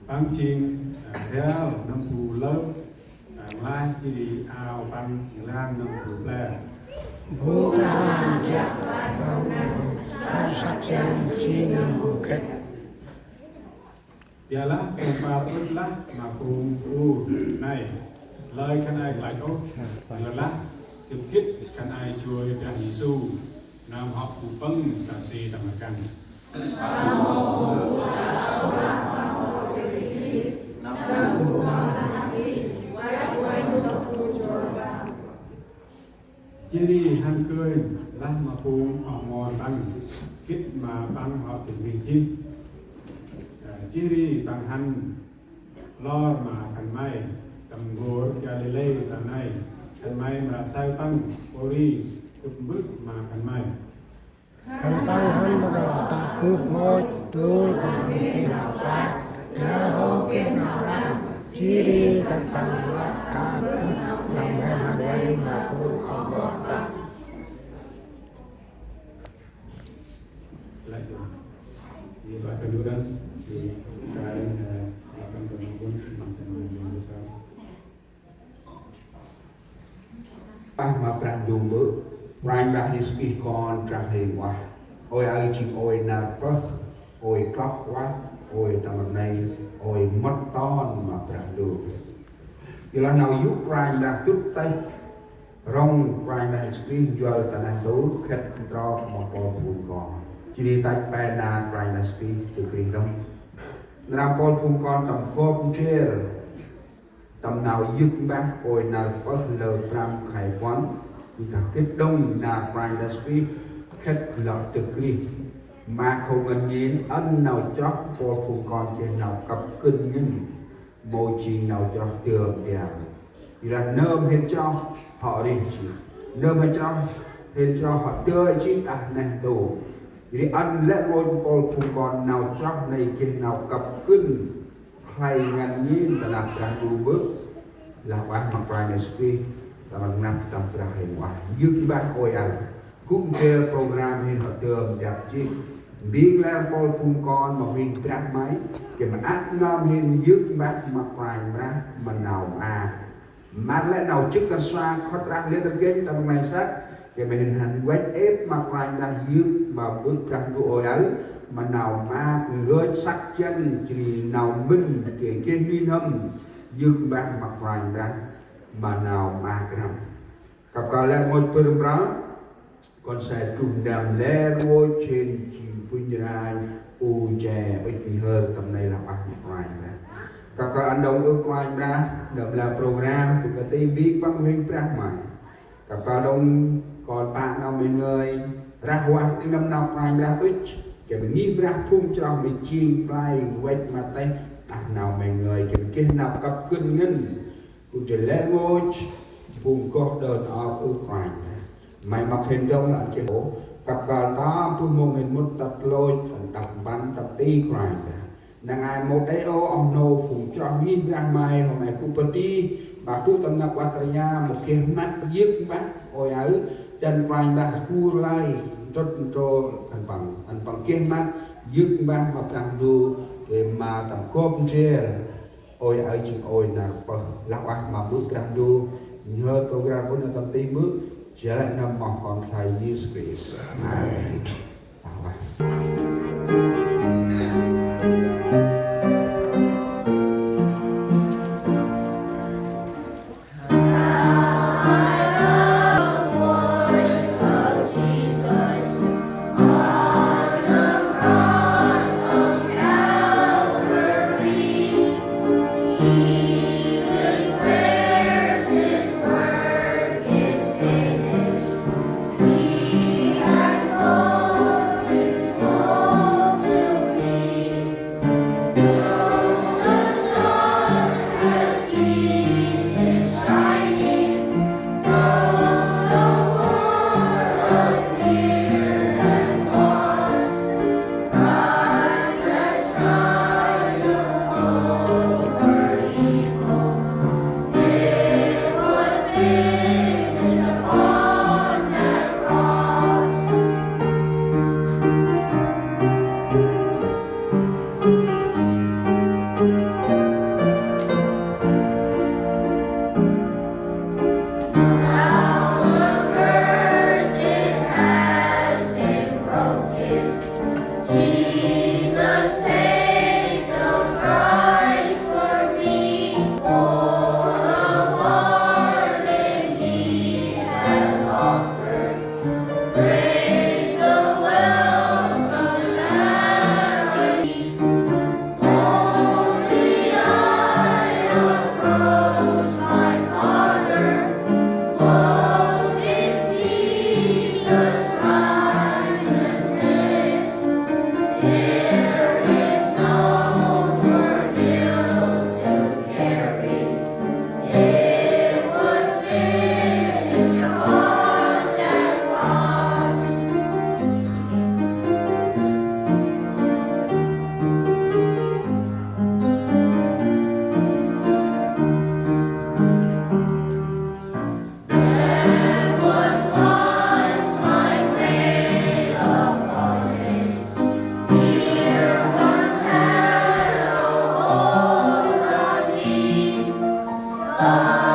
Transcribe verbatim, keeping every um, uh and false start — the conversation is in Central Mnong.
Păng jêng, a, rhiao nâm bu lơp, a, nglah, jêh ri ao păng nglang nâm bu ple. Bu ngăn jăk păng nâm săk săk jăn jêng nâm bu khĭt. Ƀiălah tông păr ŭch lah ma phung ur nây: Lơi khân ay klach ôh, yorlah dâk gĭt khân ay joi Brah Yêsu, nơm hŏ bu pâng ta si tâm rkăng. Jêh ri hăn kơnh lah ma phung oh mon păng, gĭt ma păng hŏ dâk rêh jêh. Jêh ri păng hăn lor ma khân may tâm n'gor Galilê ta nây. Khân may mra saơ păng, pô ri gâp mbơh ma khân may. Khân păng hăn mra tă bơh nkoch, dôl khân păng geh nau klach, lơ hŏ geh nau răm. Jêh ri khân păng lăp tă bơh nau mhe mhan vay ma phung oh mon păng. Pah ma Brah Ndu Mbơ̆, Kôranh Brah Yêsu Krist Kon Brah Huêng Ueh. Ôi aơ jêng ôi nar pơh, ôi kloh ueh, ôi tâm rnê, ôi mât ton ma Brah Ndu. Yorlah nau yô̆ Kôranh Brah dŭt têh, rŏng Kôranh Brah Yêsu Krist njuăl ta neh ntu khât ntrok ma mpôl phung kon. Jêh ri tăch pe nar Kôranh Brah Yêsu Krist dâk rêh dơm. Nar mpôl phung kon tâm gop ndrel tâm nau yơk mbah ôi nar pơh lơ prăm khay puăn, ntơm gĭt đŏng nar Kôranh Brah Yêsu Krist khât lŏ dâk rêh. Ma khâu ngăn ngên ăn nau chroh mpôl phung kon geh nau kâp gân ngăn mâu jêng nau chroh dơm biăp. Yor lah nơm hên chroh hŏ rêh jêh. Nơm hên chroh, hên chroh hŏ dơi jêh đah neh ntu. Yor ri ăn lĕ mâu mpôl phung kon nau chroh nây geh nau kâp gân khlay ngăn ngên ta năp Brah Ndu Mbơ̆. Lah ueh ma Kôranh Yêsu Krist, ta ma ngăn tâm Brah Huêng Ueh. Yơk mbah ôi aơ. Gŭ ndrel program hên hŏ dơm biăp jêh. Mbing lĕ mpôl phung kon ma huêng Brah May, geh mă ăp nơm hên yơk mbah ma Kôranh Brah ma nau maak. Măt lĕ nau jêh kăn sua khât rah lĕ rgênh tâm rnglay săk, geh mă hên hăn văch êp ma Kôranh Brah yơk ma Mbơ̆ Brah Ndu ôi aơ, ma nau maak ngơi săk jăn jêh ri nau mĭn geh geh nuih n'hâm, yơk mbah ma Kôranh Brah ma nau maak răm. Kăp kơ lĕ rngôch bơr mprơ, kon se truh ndăm lĕ rngôch hên jêng bŭnh ranh u che ŭch nhhơr tâm nây lah ueh ma Kôranh Brah. Kăp kơ ăn đŏng ơ Kôranh Brah, ndăm lah program, tŭ kơt ti mbik păng huêng Brah May. Kăp kơ đŏng kon pă nau mhe ngơi, rah ueh ti nâm nau Kôranh Brah ŭch, geh mă ngih Brah phung chroh mhe jêng play văch ma têh đah nau mhe ngơi, geh mă geh nau kâp gân ngăn. Gŭ ndrel lĕ rngôch, phung goh đơ̆ ta ôp ơ Kôranh Brah. May mŏk hên dŏng lĕ ăn geh ôh, kăp kơ tâm bơh mông hên mŭt tât lôch, ăn đăp mpăn tâm ti Kôranh Brah. Năng ai mâu đei ôh, oh nô phung chroh ngih Brah May, hôm nay gŭ pơti, bah gŭ tâm năp văt rnha, mâu geh măt yơk mbah ôi aơ, jăn Kôranh Brah gŭ rlay, ntrŭt ntrôl khân păng, ăn păng geh măt yơk mbah ma Brah Ndu, ri ma tâm gop ndrel. Ôi aơ jêng ôi nar pơh, lah ueh ma Mbơ̆ Brah Ndu, nhhơr program ƀon nơh tâm ti Mbơ̆, jêh lĕ nâm moh Kon Khlay Yêsu Krist. Amen. Lah ueh. Ơ